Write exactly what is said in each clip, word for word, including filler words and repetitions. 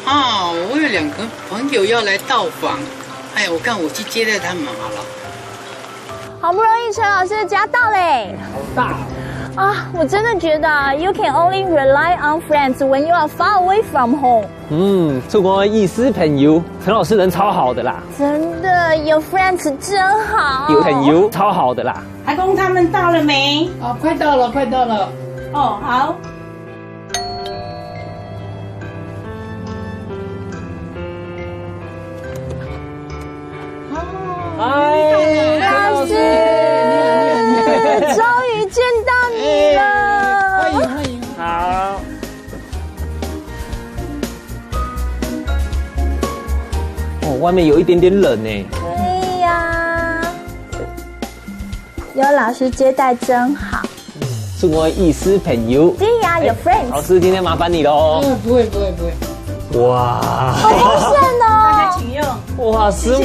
啊，我有两个朋友要来到访，哎，我看我去接待他们好了。好不容易陈老师的家到嘞。好大。啊，我真的觉得啊，you can only rely on friends when you are far away from home。嗯，出外意思朋友，陈老师人超好的啦。真的，有 friends 真好。有朋友超好的啦。阿公他们到了没？啊，快到了，快到了。哦，好。哎，老师，终于见到你了。欢迎欢迎。好。哦，外面有一点点冷呢。对呀，有老师接待真好。出外意思朋友。对呀，有 friends。老师，今天麻烦你喽。不会不会不会。哇，好丰盛哦。请用。哇，师母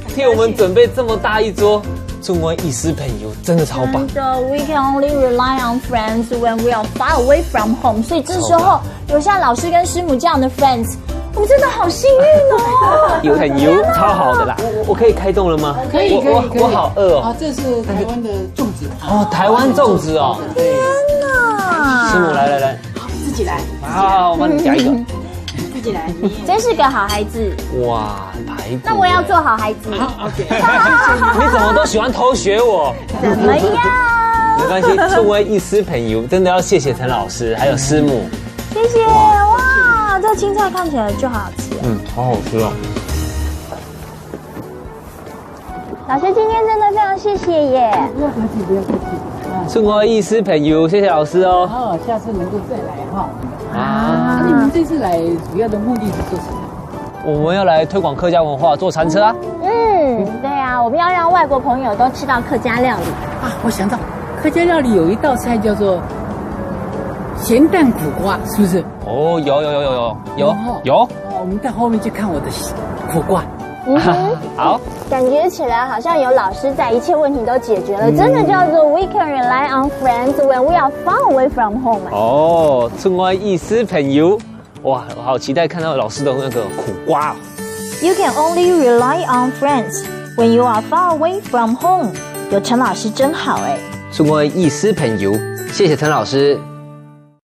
替我们准备这么大一桌，出外意思朋友真的超棒。真的，we can only rely on friends when we are far away from home。所以这时候留下老师跟师母这样的 friends，我们真的好幸运哦。有朋友超好的啦。我我我可以开动了吗？可以可以可以。我我我好饿哦。啊，这是台湾的粽子。哦，台湾粽子哦。天哪！师母来来来，自己来，好，我帮你夹一个。自己来。你真是个好孩子。哇，排骨。那我要做好孩子。好，OK。你怎么都喜欢偷学我？怎么样？没关系，作为一师朋友，真的要谢谢陈老师还有师母。谢谢哇，这青菜看起来就好吃。嗯，好好吃哦。老师今天真的非常谢谢耶。不要客气，不要客气。啊，作为一师朋友，谢谢老师哦。好，下次能够再来哈。啊，那你们这次来主要的目的是做什么？我们要来推广客家文化，坐餐车啊。嗯，对啊，我们要让外国朋友都吃到客家料理。啊，我想到客家料理有一道菜叫做咸蛋苦瓜，是不是？哦，有有有有有有哦有。哦，我们到后面去看我的苦瓜。嗯哼，好。感觉起来好像有老师在，一切问题都解决了。真的叫做 we can rely on friends when we are far away from home。哦，作为一师朋友，哇，我好期待看到老师的那个苦瓜哦。 You can only rely on friends when you are far away from home。有陈老师真好哎。作为一师朋友，谢谢陈老师。